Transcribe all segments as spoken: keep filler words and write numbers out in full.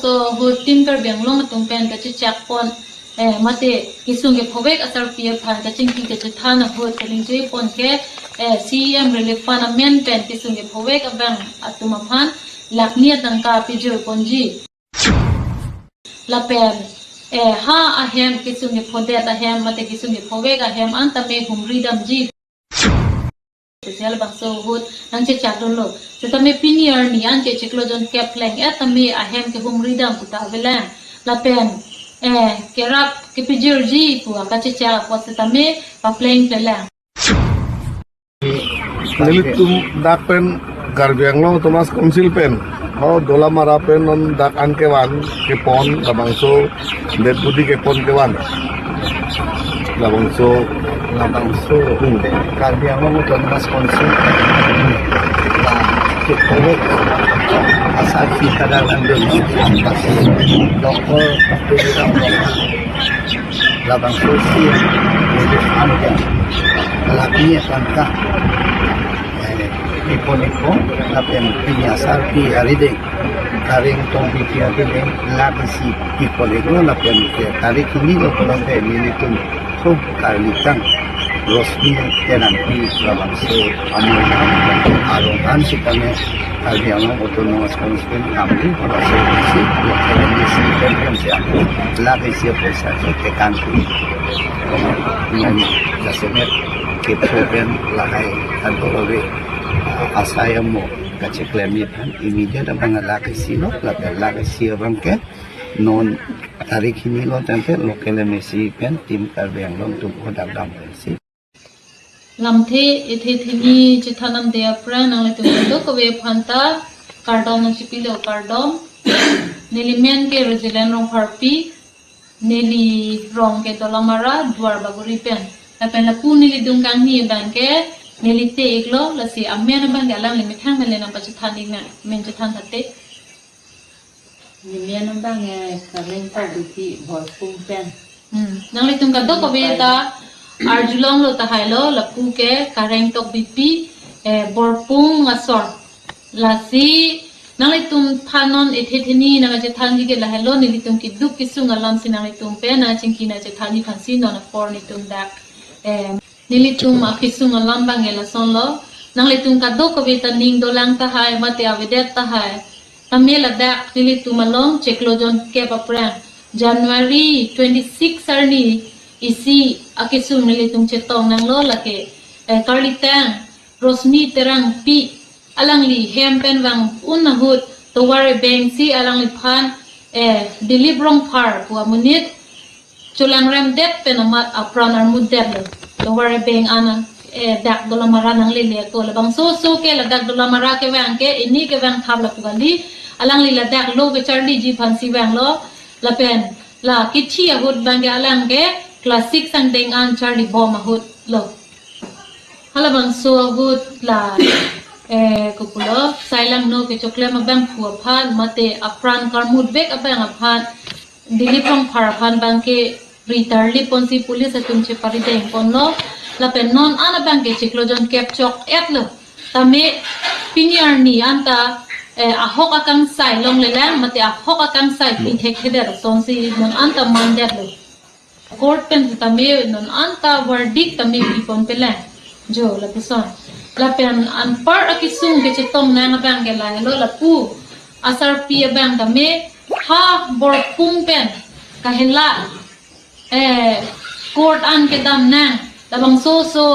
So, ahut Team Karbi Anglong atum pen kachechak pon, eh, mate kesung kephovek asarpi aphan kachingki kachethan ahut kalingjui pon ke, eh, C E M Relief Fund amen pen kesung kephovek abang atum aphan lakh ni atangka pijir ponji. Lapen, eh, ha ahem kesung kephodet ahem mate kesung kephovek ahem an tame humri damji. Sejal bangso ahut nangchechak dunlo. Setame pini arni an ke chiklo jon kep pleng et tame ahem kehumri dam puta avelang. Lapen, eh, kerap kepijirji pu akachechak apot setame papleng plelang. Nelitum dak pen Karbi Anglong Autonomous Council pen, ho Dolamara pen non dak an kevan kepon labangso dead body kepon kevan. Labangso labangso Karbi Anglong Autonomous Council la kephovek asarpi kadang nangdun ampas doktor Tuliram Ronghang labangso C E M Relief Fund pen lakh ni atangka, eh, pipon ikpo, lapen pini asarpi arideng Kareng Tokbipi arideng lakh isi pipon iklo, lapen ke tarik hini lo pulote nelitum so karlitang Rosmi Terangpi labangso amoi arong an sitame Karbi Anglong Autonomous Council amri labangso isi lo M D C pen pen siya lakh isi poisa so tekan pi. Nang jasemet kepho pen lahai ador ave, asai amo kacheklem aphan immediate abang lakh isi lo, lapen lakh isi abang ke non tarik hini lo tangte local M A C pen Team Karbi Anglong atum hadak dam pensi. Lamthe ethe theni chethan damde aphrang nanglitum kadokave aphanta kardom nangchipilo, kardom. Neli men ke Rosalind Rongpharpi, neli rong ke Dolamara, Duar Bagori pen. Lapen lapu neli dung kangni abang ke neli te iklo, lasi amen abang ke alangli methang mele nangpachethan iknang, men chethan thate. Nemen abang, eh, Kareng Tokbipi Borpung pen. Hmm. Nanglitum kadokave ta arjulonglo tahai lo, lapu ke Kareng Tokbipi, eh, Borpung asor. Lasi nanglitum aphan non ethe theni nangchethanji ke lahelo, nelitum keduk kesung alam si nanglitum pen nangchingki nangchethanji aphansi non apor netum dak, eh, nelitum akesung alam abang ke lasonlo. Nanglitum kadokave ta ning dolang tahai mate avedet tahai. Tame ladak nelitum along chiklo jon kep aphrang January twenty-six arni isi akesung nelitum chetong nanglo lake, eh, karlitang Rosmi Terangpi, alangli hem pen vang un ahut tovar ebeng si alangliphan, eh, Dilip Rongphar pu amonit cholangrem det pen amat apran armut detlo. Tovar ebeng an, eh, dak Dolamara nanglele ako. Labangso oso ke ladak Dolamara kevang ke, ini kevang thap lapu kali. Alangli ladak lo kecharliji aphansi vanglo. Lapen la kithi ahut abang ke alang ke class six angdeng an charlibom ahut lo. Halabangso ahut la, eh, kopulo, sai langno kechoklem abangphu aphan mate apran karmut vek abang aphan Dilip Rongphar aphan abang ke ritarli ponsi police atum cheparideng ponlo. Lapen non an abang ke chiklo jon kep chok et lo. Tame pini arni anta, eh, ahok akangsai longlelang mate ahok akangsai pi thekthedet asonsi non anta mandetlo. Court pen tame non anta verdict tame pipon pelang. Jo lapuson. Lapen anpar akesung kechetong nang abang ke lahelo, lapu asarpi abang tame ha Borpung pen kahela, eh, court an kedam nang. Labangso oso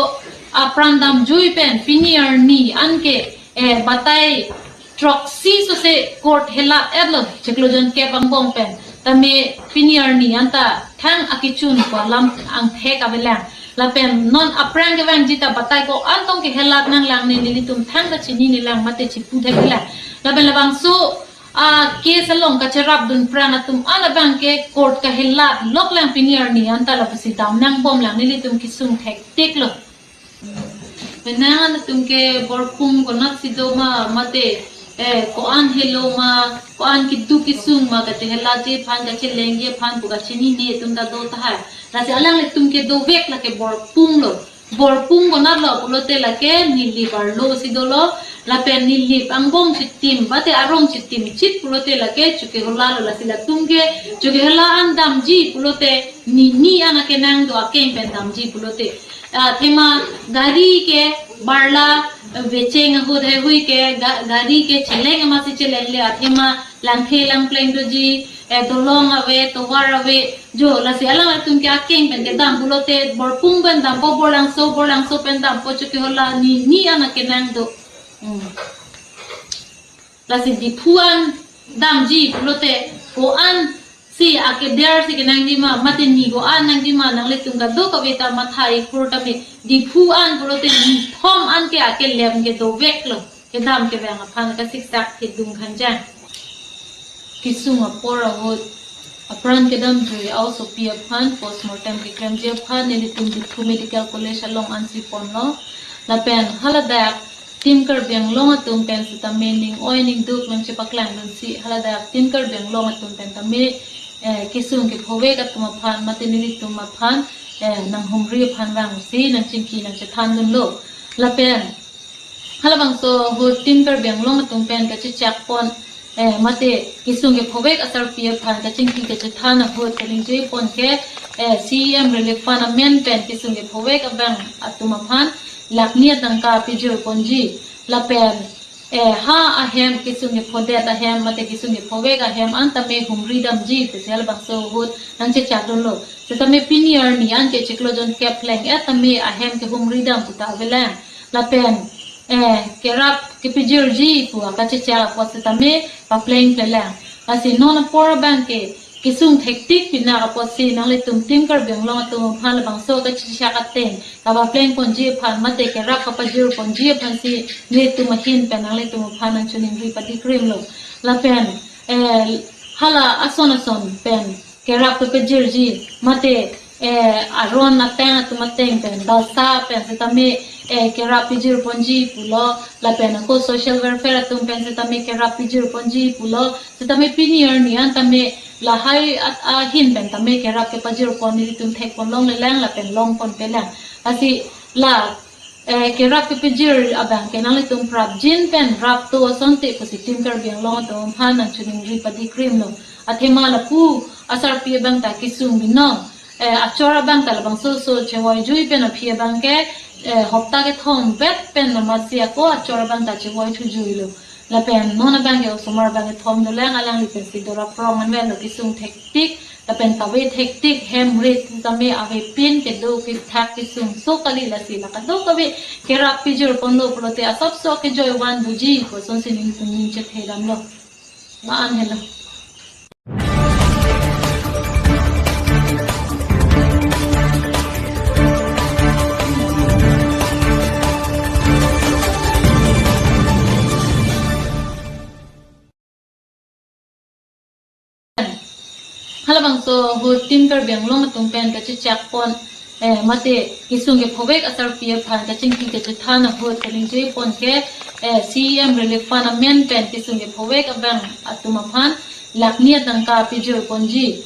apran damjui pen pini arni an ke, eh, batai throksi sose court helat etlo, chiklo jon kep angbong pen. Tame pini arni anta thang akechun pu alam angthek avelang. Lapen non aphrang kevangji ta batai ko-an tong kehelat nanglang ne, nelitum thang ta chininelang mate chipu theklang. Lapen labangso acase along kacherapdun aphrang atum an abang ke court kahelat loklang pini arni anta lapusi dam nangbomlang, nelitum kesung thektiklo. Penang an atum ke Borpung konatsi do ma mate, eh, ko-an helo ma, ko-an keduk kesung ma, kachehelatji aphan, kachelengji aphan pu kachinine atum ta do tahai. Lasi alanglitum ke dovek lake Borpung lo. Borpung konatlo pulote lake Nilip arlo si dolo, lapen Nilip angbong chitim, mate arong chitim chit pulote lake Chokihola lo, lasi latum ke Chokihola an damji pulote ni ni an akenang do, akeng pen damji pulote. Athema gari ke barla, vecheng ahut heihui ke ga-, gari ke cheleng amatsi chelengle, athema langthe langpleng doji, eh, dolong ave, tovar ave, jo, lasi alanglitum ke akeng pen kedam pulote, Borpung pen dampo, Borlangso, Borlangso pen dampo, Chokihola ni ni an akenang do. Hmm. Lasi Diphu an damji pulote, ko-an si akeder si kenangji ma, mate ni ko-an nangji ma, nanglitum kadokave ta matha ikur tame, Diphu an pulote nithom an ke akelem ke doveklo, kedam kevang aphan kasiksak thedung khanjang. Kesung apor ahut apran kedamjui a-osopi aphan postmortem keklemji aphan nelitum Diphu Medical College along ansi ponlo. Lapen haladak Team Karbi Anglong atum pen sitame ning oi ning duk nangchepaklang dunsi, haladak Team Karbi Anglong atum pen tame, eh, kesung kephovek atum aphan, mate nelitum aphan, eh, nanghumri aphan vangsi nangchingki nangchethan dunlo. Lapen halabangso ahut Team Karbi Anglong atum pen kachechak pon, eh, mate kesung kephovek asarpi aphan kachingki kachethan ahut kaningjui pon ke, eh, C E M Relief Fund amen pen kesung kephovek abang atum aphan lakh ni atangka pijir ponji. Lapen, eh, ha ahem, kesung kephodet ahem, mate kesung kephovek ahem an tame humri damji pusi halabangso ahut nangchechak dunlo. Setame pini arni an ke chiklo jon kep pleng-et tame ahem kehumri dam puta avelang. Lapen, eh, kerap kepijirji pu akachechak apot setame papleng plelang. Lasi non apor abang ke kesung thektik pinak apotsi nanglitum Team Karbi Anglong atum aphan labangso kachechak ateng kapapleng ponji aphan mate kerap kapajir ponji aphansi nelitum ahin pen nanglitum aphan nangchiningri padikrimlo. Lapen, eh, hala ason ason pen kerap kepajirji, mate, eh, aron ateng atum ateng pen, Balsa pen setame, eh, kerap pijir ponji pulo, lapen ako social welfare atum pen setame kerap pijir ponji pulo, setame pini arni an tame lahai at-, ahin pen tame kerap kepajir pon nelitum thek pon longlelang lapen long pon pelang. Lasi la, eh, kerap kepajir abang ke nanglitum prapjin pen rapto asonte pusi Team Karbi Anglong atum aphan nangchiningri padikrimlo. Athema lapu asarpi abang ta kesung binong, eh, achor abang ta labangso so chevoijui pen aphi abang ke, eh, hopta kethom vet pen amatsi ako achor abang ta chevoithujuilo. Lapen non abang ke osomar abang kethom dolang, alangli pensi dorap rong anvetlo, kesung thektik lapen kave thektik, hem rit tame avepin kedo kethak kesung so kali, lasi la kadokave kerap pijir ponlo pulote asapso kejoi van buji kosonsi nelitum ning chethe damlo. La-an helo. Halabangso ahut Team Karbi Anglong atum pen kachechak pon, eh, mate kesung kephovek asarpi aphan kachingki kachethan ahut kaningjui pon ke, eh, C E M Relief Fund amen pen kesung kephovek abang atum aphan lakh ni atangka pijir ponji.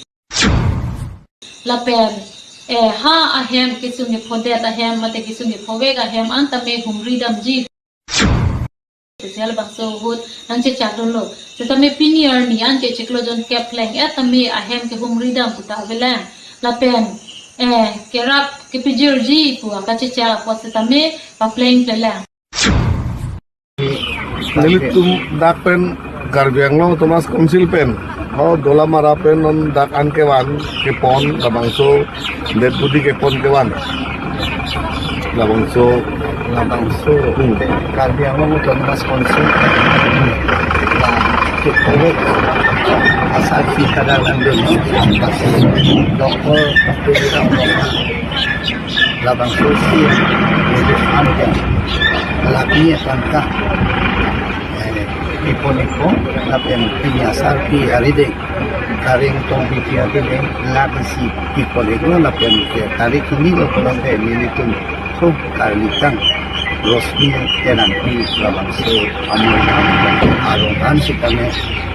Lapen, eh, ha ahem, kesung kephodet ahem mate kesung kephovek ahem an tame humri damji. Social bangso ahut nangchechak dunlo. Setame pini arni an ke chiklo jon kep pleng-et tame ahem kehumri dam puta avelang. Lapen, eh, kerap kepijirji pu akachechak apot setame papleng plelang. Nelitum dak pen Karbi Anglong Autonomous Council pen, ho Dolamara pen non dak an kevan kepon, labangso dead body kepon kevan. Labangso. Labangso. Hmm. Karbi Anglong Autonomous Council. Asal si kadang andun. Doktor, doktor. Labangso si, eh, amga, lakh ni atangka, eh, ipon-ikpo, lapen pini asarpi arideng, Karing Tongbipi arideng, lakh isi ipon-iklo, lapen ke tarik hini lo pulote nelitum so karlitang. Rosni Terangpi labangso amoi arong an sitame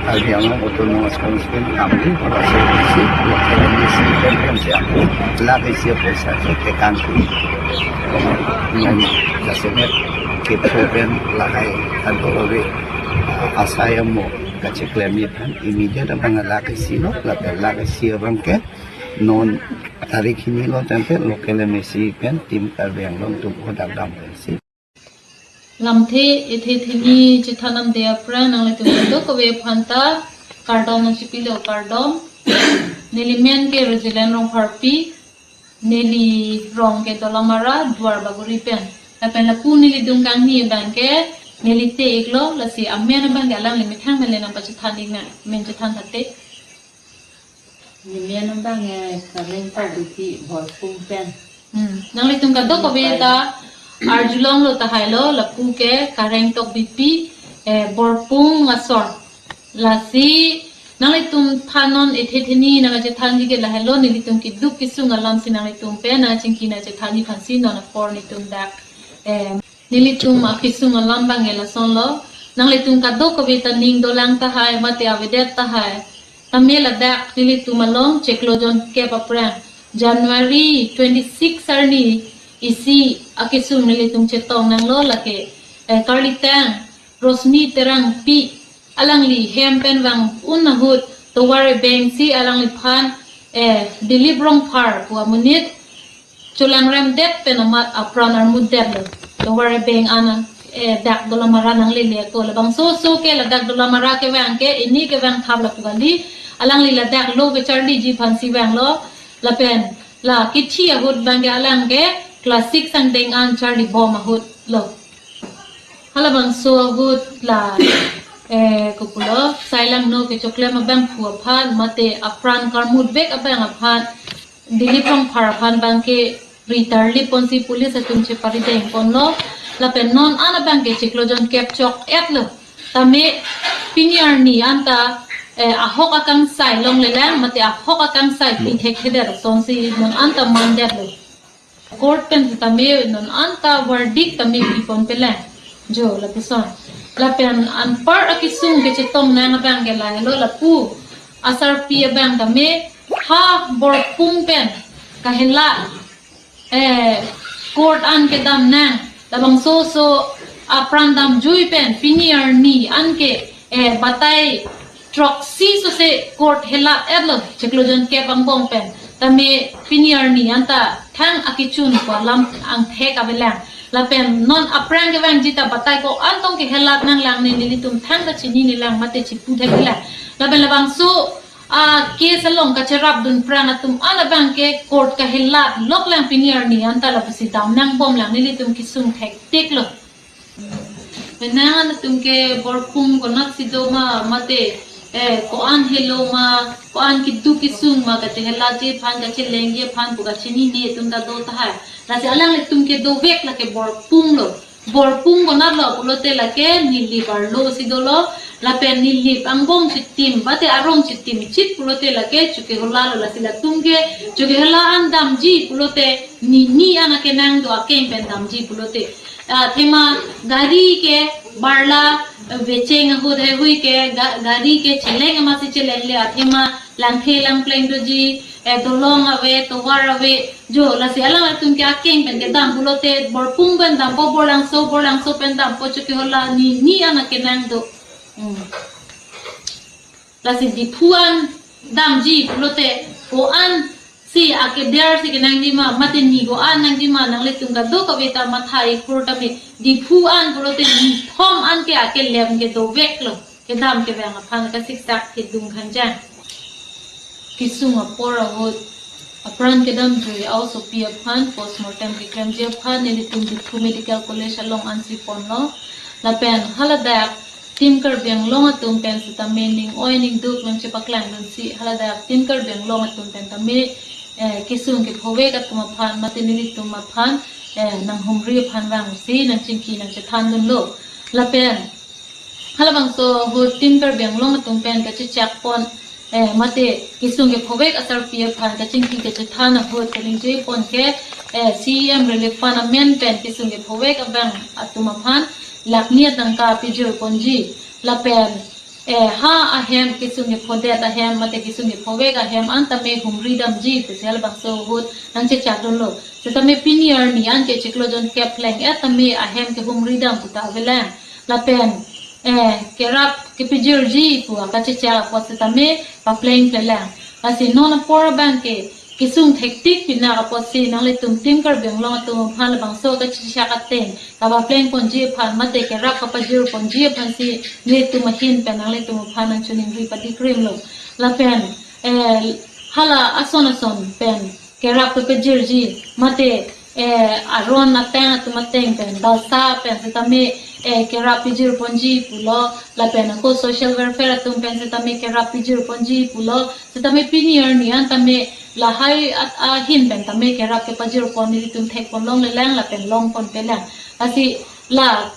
Karbi Anglong Autonomous Council Kamli labangso si local M A C pen pen si lakh isi poisa si tekang pi. Nang jasemet kepho pen lahai kadokave asai amo kacheklem aphan immediate abang lakh isi lo, lapen lakh isi abang ke non tarik hini lo tangte local M A C pen Team Karbi Anglong atum hadak dam pensi. Lamthe ethe theni chethan damde aphrang nanglitum kadokave aphanta kardom nangchipilo, kardom. Neli men ke Resilient Rongpharpi, neli rong ke Dolamara, Duarbagori pen. Lapen lapu neli adung kangni abang ke neli te-iklo, lasi amen abang ke alangli methang mele nangpachethan-ik nang, men chethan thate. Nemen abang ke Karengtok Beypi Borpung pen. Hmm. Nanglitum kadokave ta arjulonglo tahai lo, lapu ke Karengtok Beypi, eh, Borpung asor. Lasi nanglitum aphan non ethe theni nangkachethanji ke lahelo, nelitum keduk kesung alam si nanglitum pen nangchingki nangchethanji aphansi non apor nelitum dak, eh, nelitum akesung alam abang ke lasonlo. Nanglitum kadokave ta ning dolang tahai mate avedet tahai. Tame ladak nelitum along chiklo jonkep aphrang January twenty-six arni isi akesung nelitum chetong nanglo, lake, eh, karlitang Rosni Terangpi alangli hem pen vang un ahut tovar ebeng si alangliphan, eh, Dilip Rongphar pu amonit cholangremdet pen amat apran armutdetlo. Tovar ebeng an, eh, dak Dolamara nanglele ako. Labangso oso ke ladak Dolamara kevang ke, ini kevang thap lapu kali. Alangli ladak lo kecharliji aphansi vanglo. Lapen la kithi ahut abang ke alang ke class six angdeng an charlibom ahut lo. Halabangso ahut la, eh, kopulo, sai langno kechoklem abangphu aphan mate apran karmutbek abang aphan Dilip Rongphar aphan abang ke ri tarlip ponsi police atum cheparideng ponlo. Lapen non an abang ke chiklo jonkep chok-etlo. Tame pini arni anta, eh, ahok akangsai longlelang mate ahok akangsai pi thekthedet asonsi non anta mandetlo. Court pen tame non anta verdict tame pipon pelang. Jo lapuson. Lapen anpar akesung kechetong nang abang ke lahelo, lapu asarpi abang tame ha Borpung pen kahela, eh, court an kedam nang. Labangso oso apran damjui pen pini arni an ke, eh, batai throksi sose court helat-etlo, chiklo jonkep angbong pen. Tame pini arni anta thang akechun ko alam angthek avelang. Lapen non aphrang kevangji ta batai ko-an tong kehelat nanglang, ne nelitum thangta chininelang mate chipu theklang. Lapen labangso a case along kacherapdun aphrang atum an abang ke court kahelat loklang pini arni anta, lapusi dam nangbomlang, nelitum kesung thektiklo. Penang an atum ke Borpung konatsi do ma, mate, eh, ko-an helo ma, ko-an keduk kesung ma, kachehelangji aphan, kachelengji aphan pu kachinine atum ta do tahai. Lasi alanglitum ke dovek lake Borpung lo. Borpung konatlo pulote lake Nilip arlo si dolo, lapen Nilip angbong chitim mate arong chitim chit pulote lake Chokihola lo, lasi latum ke Chokihola an damji pulote nini an akenang do akeng pen damji pulote. Ah, athema gari ke barla, eh, vecheng ahut hehui ke ga-, gari ke cheleng amatsi chelengle, athema langthe langpleng doji, eh, dolong ave, tovar ave, jo lasi alanglitum ke akeng pen kedam pulote Borpung pen dampo, Borlangso, Borlangso pen dampo, Chokihola nini an akenang do. Hmm. Lasi Diphu an damji pulote ko-an si akeder si kenangji ma, mate ni ko-an nangji ma, nanglitum kadokave ta matha ikur tame. Diphu an pulote nithom an ke akelem ke doveklo, kedam kevang aphan kasiksak kedung khanjang. Kesung apor ahut apran kedamjui a-osopi aphan postmortem keklemji aphan nelitum Diphu Medical College along ansi ponlo. Lapen haladak Team Karbi Anglong atum pen sitame ning oi ning duk nangchepaklangdunsi, haladak Team Karbi Anglong atum pen tame, eh, kesung kephovek atum aphan mate nelitum aphan, eh, nanghumri aphan vangsi nangchingki nangchethandunlo. Lapen halabangso ahut Team Karbi Anglong atum pen kachechak pon, eh, mate kesung kephovek asarpi aphan kachingki kachethan ahut kaningje pon ke, eh, C E M Relief Fund amen pen kesung kephovek abang atum aphan lakh ni atangka pajir ponji lapen, eh, ha ahem kesung kephodet ahem mate kesung kephovek ahem an tame humri damji pusi halabangso ahut nangchechak dunlo. Setame pini arni anke chiklo jon kep pleng et tame ahem kehumri dam puta avelang. Lapen, eh, kerap kepajirji pu akachechak apot setame papleng plelang. Lasi non apor abang ke kesung thektik pinak apotsi nanglitum Team Karbi Anglong atum aphan labangso kachechak ateng kapapleng ponji aphan mate kerap kapajir ponji aphansi nelitum ahin pen nanglitum aphan nangchiningri padikrimlo. Lapen, eh, hala ason ason pen kerap kepajirji mate, eh, aron ateng atum ateng pen balsa pen setame, eh, kerap pajir ponji pulo lapen ako social welfare atum pen setame kerap pajir ponji pulo setame pini arni an tame lahai at ahin pen tame kerap kepajir pon nelitum thek pon longlelang lapen long pon pelang. Lasi la,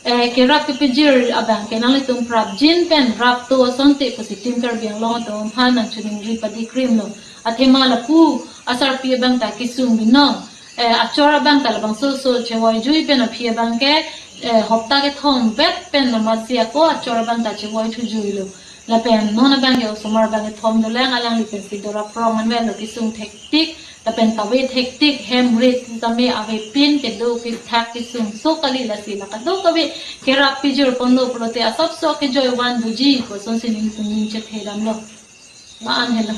eh, kerap kepajir abang ke nanglitum prapjin pen rap to asonte pusi Team Karbi Anglong atum aphan nangchiningri padikrimlo. Athema lapu asarpi abang ta kesung binong, eh, achor abang ta labangso so chevoi jui pen aphi abang ke, eh, hopta kethom vet pen amatsi ako achor abang ta chevoi thu juilo. Lapen non abang ke osomar abang kethom dolang, alangli pensi dorap rong anvetlo, kesung thektik lapen kave thektik, hem rit tame avepin kedo kethak kesung so kali. Lasi la kadokave kerap pajir ponlo pulote asapso kejoi van buji kosonsi nelitum ning chethe damlo. La-an helo.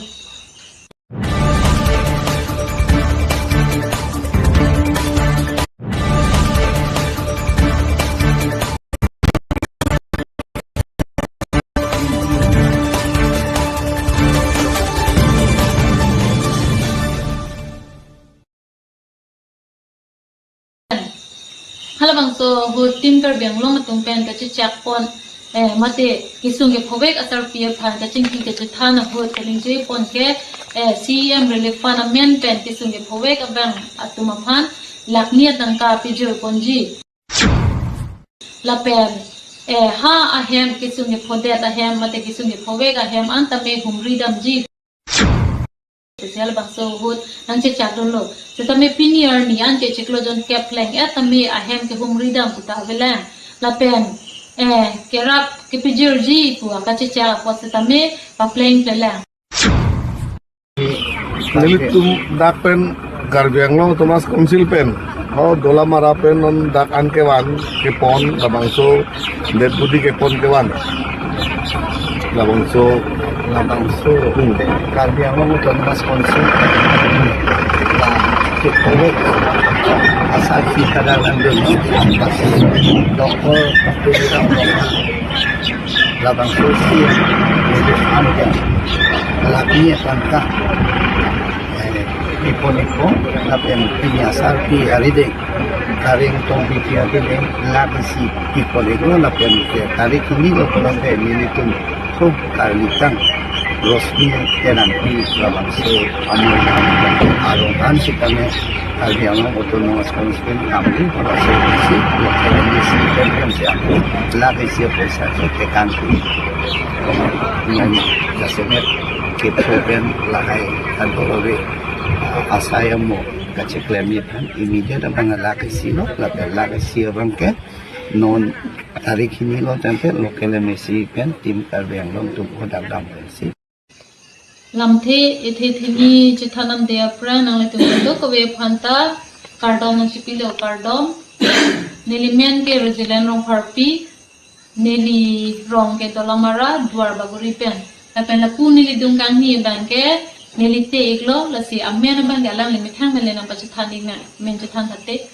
Halabangso ahut Team Karbi Anglong atum pen kachechak pon, eh, mate kesung kephovek asarpi aphan kachingki kachethan ahut kaningje pon ke, eh, C E M Relief Fund amen pen kesung kephovek abang atum aphan lakh ni atangka pajir ponji. Lapen, eh, ha ahem kesung kephodet ahem mate kesung kephovek ahem an tame humri damji. Pusi halabangso ahut nangchechak dunlo. Setame pini arni anke chiklo jon kep pleng et tame ahem kehumri dam puta avelang. Lapen, eh, kerap kepajirji pu akachechak apot setame papleng plelang. Nelitum dak pen Karbi Anglong Autonomous Council pen, o Dolamara pen non dak an kevan kepon labangso dead body kepon kevan. Labangso, labangso, hmm, Karbi Anglong Autonomous Council la kephovek asarpi kadang nangdun, Doctor Tuliram Ronghang, labangso C E M Relief Fund ke lakh ni atangka, eh, ipon ipon lapen pini asarpi arideng Kareng Tokbipi arideng lakh isi ipon iklo lapen ke tarik hini lo pulote nelitum thum karlitang Rosmi Teronpi labangso amu arong an sitame Karbi Anglong Autonomous Council kami, labangso si local M A C pen si aku lakh isi poisa si tekan pi. Kemudian jasemet kepo pen lahai kantor ore, ah, asai amo kacheklem aphan immediate abang lakh isi lo, lapen lakh isi abang ke non tarik hini lo tangte local M A C pen Team Karbi Anglong atum kodak dam pensi. Lamthe ethe theni chethan damde aphrang nanglitum kadokave aphan ta kardom nangchipilo, kardom. Neli men ke Roseland Rongpharpi, neli rong ke Dolamara, Duar Bagori pen. Lapen lapu neli dung kangni abang ke neli te iklo, lasi amen abang ke alangli methang pen le nangpachethan iknang, men chethan thate.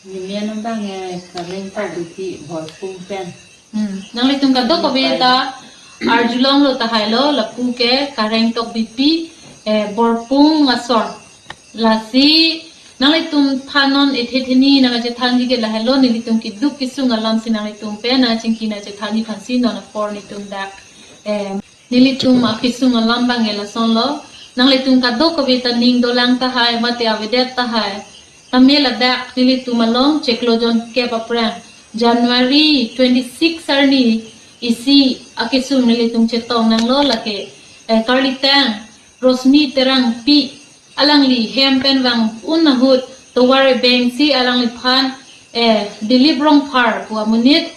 Nemen abang, eh, Kareng Tokbipi Borpung pen. Hmm. Nanglitum kadokave ta arjulonglo tahai lo, lapu ke Kareng Tokbipi, eh, Borpung asor. Lasi nanglitum aphan non ethe theni nangkachethanji ke lahelo, nelitum keduk kesung alam si nanglitum pen nangchingki nangchethanji aphansi non apor nelitum dak, eh, nelitum akesung alam abang ke lasonlo. Nanglitum kadokave ta ning dolang tahai mate avedet tahai. Tame ladak nelitum along chiklo jon kep aphrang January twenty-six arni Isi akesung nelitum chetong nanglo lake, eh, karlitang Rosmi Terangpi, alangli hem pen vang un ahut tovar ebeng si alangliphan, eh, Dilip Rongphar pu amonit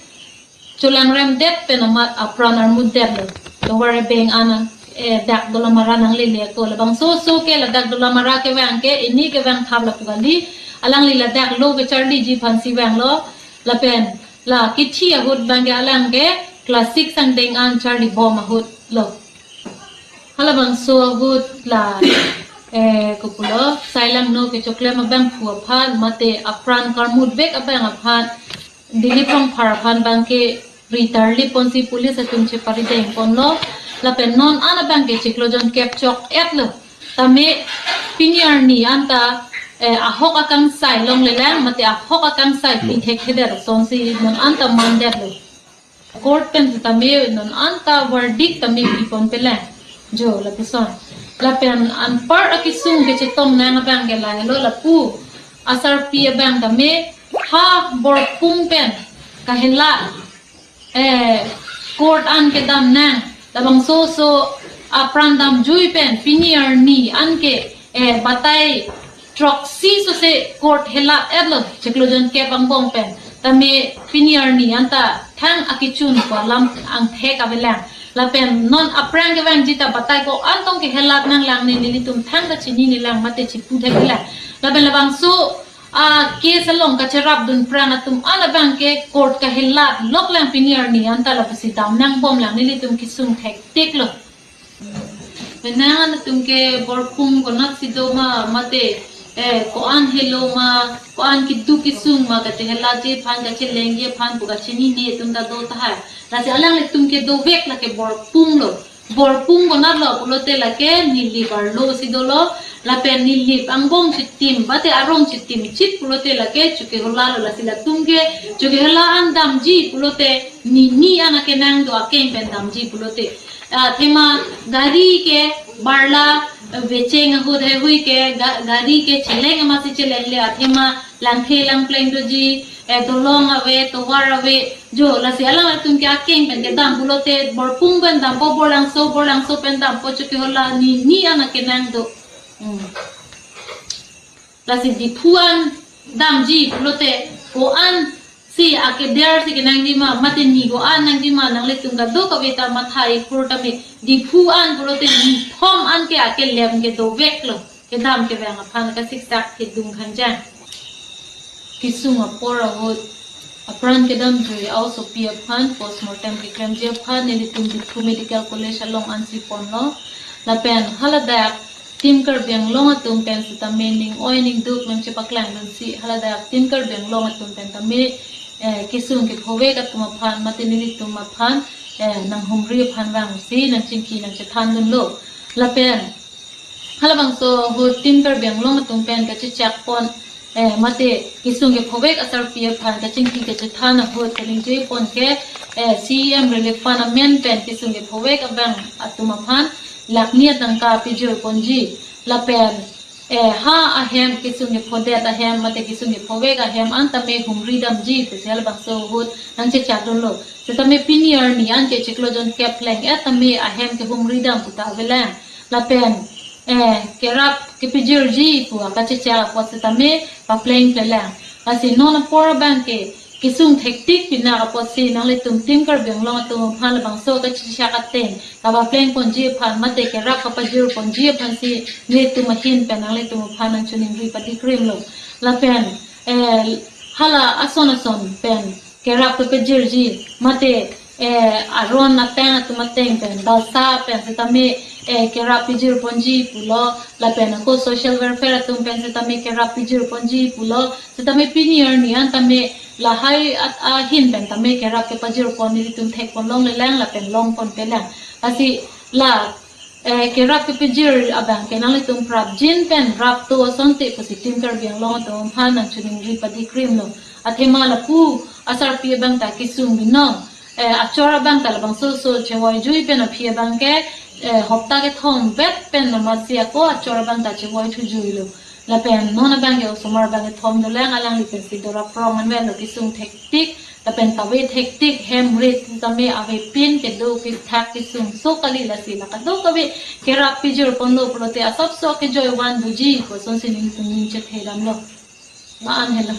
cholangrem det pen amat apran armut detlo. Tovar ebeng an, eh, dak dolamara nanglele ako. Labangso oso ke ladak dolamara kevang ke, ini kevang thap lapu kali. Alangli ladak lo kecharliji aphan si vanglo. Lapen la kithi ahut abang ke alang ke class six angdeng an charlibom ahut lo. Halabangso ahut la, eh, kopulo, Sailangno kechoklem abangphu aphan mate apran karmut vek abang aphan Dilip Rongphar aphan abang ke ri tarlip ponsi police atum cheparideng ponlo. Lapen non an abang ke chiklo jon kep chok et lo. Tame pini arni anta, eh, ahok akangsai longlelang mate ahok akangsai pi thekthedet asonsi non anta mandetlo. Court pen tame non anta verdict tame pi ponpelang. Jo lapuson. Lapen anpar akesung kechetong nang abang ke lahelo, lapu asarpi abang tame ha Borpung pen kahela, eh, court an kedam nang. Labangso oso apran damjui pen pini arni an ke, eh, batai throksi sose court helat etlo, chiklo jon kep angbong pen. Tame pini arni anta thang akechun ko alam angthek avelang. Lapen non aphrang kevangji ta batai ko-an tong kehelat nanglang ne nelitum thangta chininelang mate chipu theklang. Lapen labangso a case along kacherapdun aphrang atum an abang ke court kahelat loklang pini arni anta lapusi dam nangbomlang, nelitum kesung thektiklo. Penang atum ke Borpung konatsi do ma mate, eh, ko-an helo ma, ko-an keduk kesung ma, kachehelangji aphan kachelengji aphan pu kachinine atum ta do tahai. Lasi alanglitum ke dovek lake Borpung lo. Borpung konatlo pulote lake Nilip arlo si dolo, lapen Nilip angbong chitim mate arong chitim chit pulote lake Chokihola lo. Lasi latum ke Chokihola an damji pulote nini an akenang do, akeng pen damji pulote. Ah, athema gari ke barla, eh, vecheng ahut hehui ke ga-, gari ke cheleng amatsi chelengle, athema langthe langpleng doji, eh, dolong ave, tovar ave, jo lasi alanglitum ke akeng pen kedam pulote Borpung pen dampo, Borlangso, Borlangso pen dampo, Chokihola nini an akenang do. Hmm. Lasi Diphu an damji pulote ko-ansi akeder si kenangji ma, mate ni ko-an nangji ma, nanglitum kadokave ta matha ikur tame, Diphu an pulote nithom an ke akelem ke doveklo. Kedam kevang aphan kasiksak kedung khanjang. Kesung apor ahut apran kedamjui a-osopi aphan postmortem keklemji aphan nelitum Diphu Medical College along ansi ponlo. Lapen haladak Team Karbi Anglong atum pen sitame ning oi ning duk nangchepaklangdunsi haladak Team Karbi Anglong atum pen tame, eh, kesung kephovek atum aphan mate nelitum aphan, eh, nanghumri aphan vangsi nangchingki nangchethandunlo. Lapen halabangso ahut Team Karbi Anglong atum pen kachechak pon, eh, mate kesung kephovek asarpi aphan kachingki kachethan ahut kaningje pon ke, eh, C E M Relief Fund amen pen kesung kephovek abang atum aphan lakh ni atangka pejir ponji. Lapen, eh, ha ahem kesung kephodet ahem mate kesung kephovek ahem an tame humri damji pusi halabangso ahut nangchechakdunlo. Setame pini arni an ke chiklo jon kep leng-et tame ahem kehumri dam puta avelang. Lapen, eh, kerap kepejirji pu akachechak apot setame paplengplelang. Lasi non apor abang ke kesung thektik pinak apotsi nanglitum Team Karbi Anglong atum aphan labangso kachechak ateng kapapleng ponji aphan mate kerap kapajir ponji aphansi nelitum ahin pen nanglitum aphan nangchiningri padikrimlo. Lapen, eh, hala ason ason pen kerap kepejirji mate, eh, aron ateng atum ateng pen, balsa pen setame, eh, kerap pejir ponji pulo, lapen ako social welfare atum pen setame kerap pejir ponji pulo, setame pini arni an tame lahai at ahin pen tame kerap kepajir pon nelitum thek pon longlelang lapen long ponpelang. Lasi la, eh, kerap kepejir abang ke nanglitum prapjin pen rapto asonte pusi Team Karbi Anglong atum aphan nangchiningri padikrimlo. Athema lapu asarpi abang ta kesung binong, eh, achor abang ta labangso oso chevoijui pen aphi abang ke, eh, hopta kethom vet pen amatsi ako achor abang ta chevoi thujuilo. Lapen non abang ke osomar abang kethom dolang, alangli pensi dorap rong anvetlo, kesung thektik Lapen kave thektik hem rit tame avepin kedo kethak kesung so kali, lasi la kadokave kerap pijir ponlo pulote asapso kejoi van doji kosonsi nelitum ning chethe damlo. La-an helo.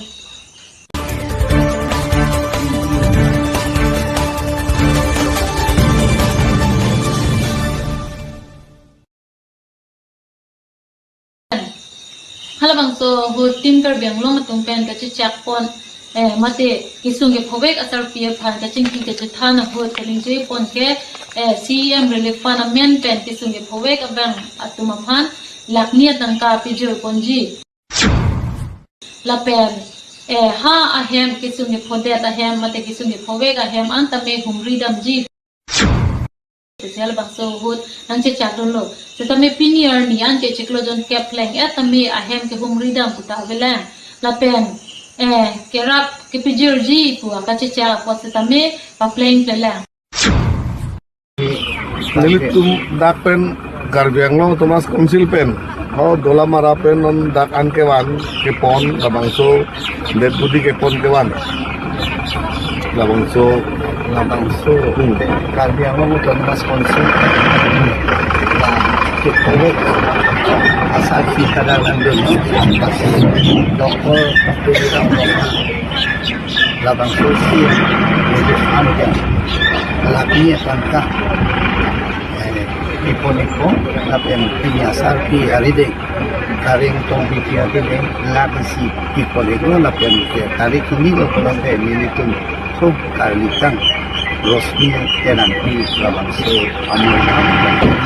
Halabangso ahut Team Karbi Anglong atum pen kachechak pon, eh, mate kesung kephovek asarpi aphan kachingki kachethan ahut kalingjui pon ke, eh, C E M Relief Fund amen pen kesung kephovek abang atum aphan lakh ni atangka pijir ponji. Lapen, eh, ha ahem kesung kephodet ahem mate kesung kephovek ahem an tame humri damji. Sosial bangso ahut nangchechak dunlo. Setame pini arni anke chiklo jon kep pleng et tame ahem kehumri dam puta avelang. Lapen, eh, kerap kepijirji pu akachechak apot setame papleng plelang. Nelitum dak pen Karbi Anglong Autonomous Council pen, ho Dolamara pen non dak an kevan kepon labangso dead body kepon kevan. Labangso. Labangso. Hmm. Karbi Anglong Autonomous Council. Nah, kita lihat asal kita dalam dulu. Doktor, doktor bilang, labangso C E M Relief Fund ke lakh ni atangka, eh, ipon-ikpo, lapen pini asarpi arideng Kareng Tokbipi arideng lakh isi ipon-iklo, lapen ke tarik hini lo pulote nelitum so karlitang Rosni Terangpi labangso amoi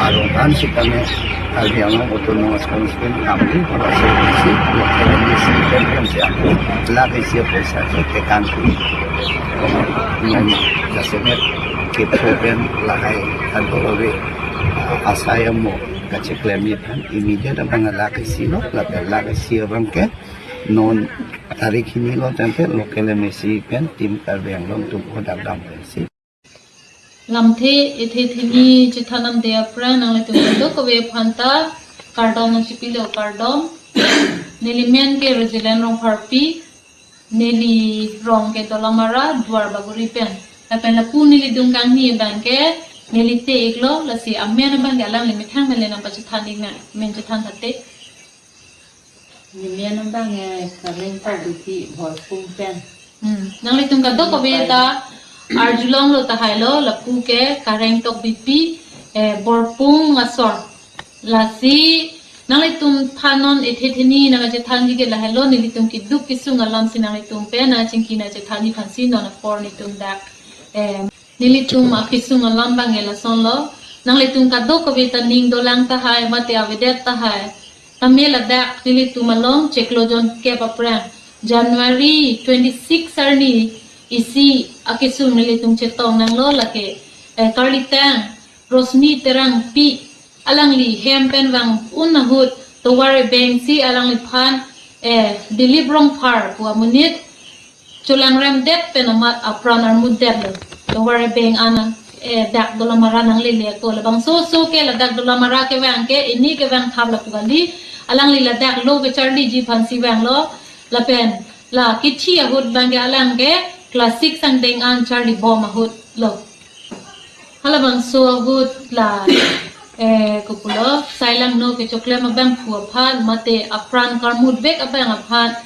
aron an sitame Karbi Anglong Autonomous Council kami pada solusi local M A C pen pen siap lakh isi poisa so tekan pi. Nang jasemet kepo pen lahai kantor ove, ah, asai amo kacheklem aphan immediate abang lakh isi lo, lapen lakh isi abang ke non tarik hini lo tangte local M A C pen Team Karbi Anglong atum order dam pen si. Lamthe ethe theni chethan damde aphrang nanglitum kadokave aphan ta kardom nangchipilo, kardom. Neli men ke Resilient Rongpharpi, neli rong ke Dolamara, Duarbagori pen. Lapen lapu neli adung kangni abang ke neli te-iklo, lasi amen abang ke alangli methang mele nangpachethan-ik nang, men chethan thate. Nemen abang, eh, Kareng Tokbipi Borpung pen. Hmm. Nanglitum kadokave ta arjulonglo tahai lo, lapu ke Kareng Tokbipi, eh, Borpung asor. Lasi nanglitum aphan non ethe theni nangkachethanji ke lahelo, nelitum keduk kesung alam si nanglitum pen nangchingki nangchethanji aphansi non apor nelitum dak, eh, nelitum akesung alam abang ke lasonlo. Nanglitum kadokave ta ning dolang tahai mate avedet tahai. Tame ladak nelitum along chiklo jon kep aphrang January twenty-six arni isi akesung nelitum chetong nanglo lake, eh, karlitang Rosni Terangpi alangli hem pen vang un ahut tovar ebeng si alangliphan, eh, Dilip Rongphar pu amonit cholangrem det pen amat apran armut detlo. Tovar ebeng an, eh, dak Dolamara nanglele ako. Labangso oso ke ladak Dolamara kevang ke, ini kevang thap lapu kali. Alangli ladak lo kecharliji aphansi vanglo. Lapen la kithi ahut abang ke alang ke class six angdeng an charlibom ahut lo. Halabangso ahut la, eh, kopulo, sai langno kechoklem abang phu aphan mate apran karmut bek abang aphan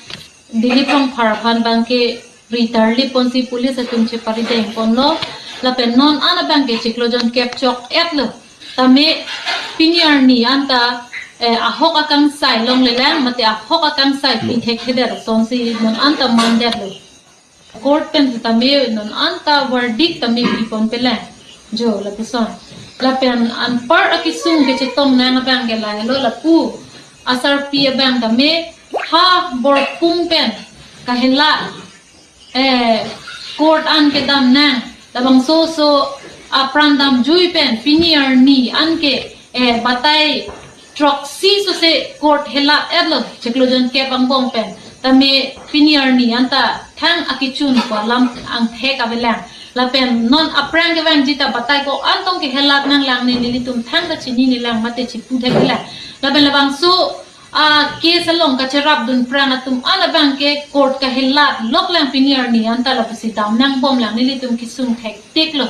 Dilip Rongphar aphan abang ke ri tarlip ponsi police atum cheparideng ponlo. Lapen non an abang ke chiklo jon kep chok-et lo. Tame pini arni anta, eh, ahok akangsai longlelang mate ahok akangsai pi thekthedet asonsi non anta mandetlo. Court pen tame non anta verdict tame pi ponpelang. Jo lapuson. Lapen anpar akesung kechetong nang abang ke lahelo, lapu asarpi abang tame ha Borpung pen kahela, eh, court an kedam nang. Labangso oso apran damjui pen pini arni anke, eh, batai throksi sose court helat-etlo chiklo jon kep angbong pen. Tame pini arni anta thang akechun ko alam angthek avelang. Lapen non aphrang kevangji ta batai ko-an tong kehelat nanglang, ne nelitum thang ta chininelang mate chipu theklang. Lapen labangso A case along kacherapdun pran atum an abang ke court kahelat loklang pini arni anta lapusi dam nangbomlang, nelitum kesung thektik lo.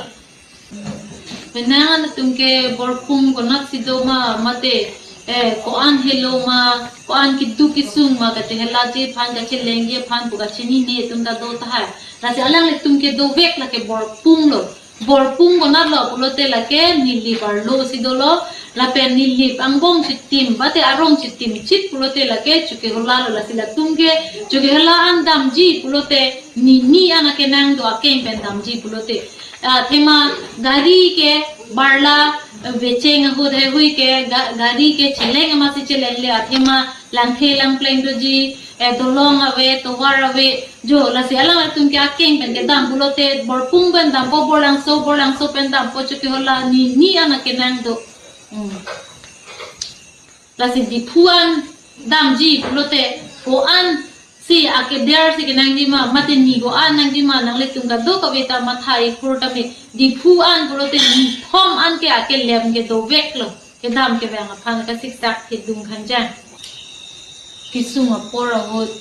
Penang an atum ke borpung konatsi do ma, mate, eh, ko-an helo ma, ko-an keduk kesung ma, kachehelaji aphan, kachelengji aphan pu kachinine atum ta do tahai. Lasi alanglitum ke dovek lake borpung lo. Borpung konatlo pulote lake Nilip arlo si dolo, lapen Nilip angbong chitim, mate arong chitim chit pulote lake Chokihola lo. Lasi latum ke Chokihola an damji pulote nini an akenang do akeng pen damji pulote. Athema gari ke barla, eh, vecheng ahut he hui ke ga-, gari ke cheleng amatsi chelengle, athema langthe langpleng doji, eh, dolong ave, tovar ave, jo lasi alanglitum ke akeng pen kedam pulote borpung pen dampo, borlangso, borlangso pen dampo, Chokihola nini an akenang do. Hmm. Lasi Diphu an damji pulote ko-ansi akeder si kenangji ma, mate ni ko-an nangji ma, nanglitum kadokave ta matha ikur tame. Diphu an pulote nithom an ke akelem ke dovek lo. Kedam kevang aphan kasiksak kedung khanjang. Kesung apor ahut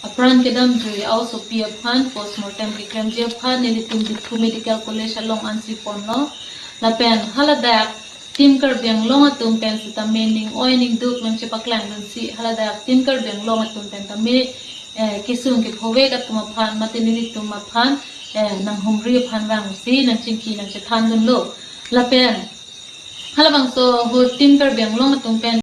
apran kedamjui a-osopi aphan postmortem keklemji aphan nelitum Diphu Medical College along ansi ponlo. Lapen haladak Team Karbi Anglong atum pen sitame ning oi ning duk nangchepaklangdunsi, haladak Team Karbi Anglong atum pen tame, eh, kesung kephovek atum aphan, mate nelitum aphan, eh, nanghumri aphan vangsi nangchingki nangchethandunlo. Lapen halabangso ahut Team Karbi Anglong atum pen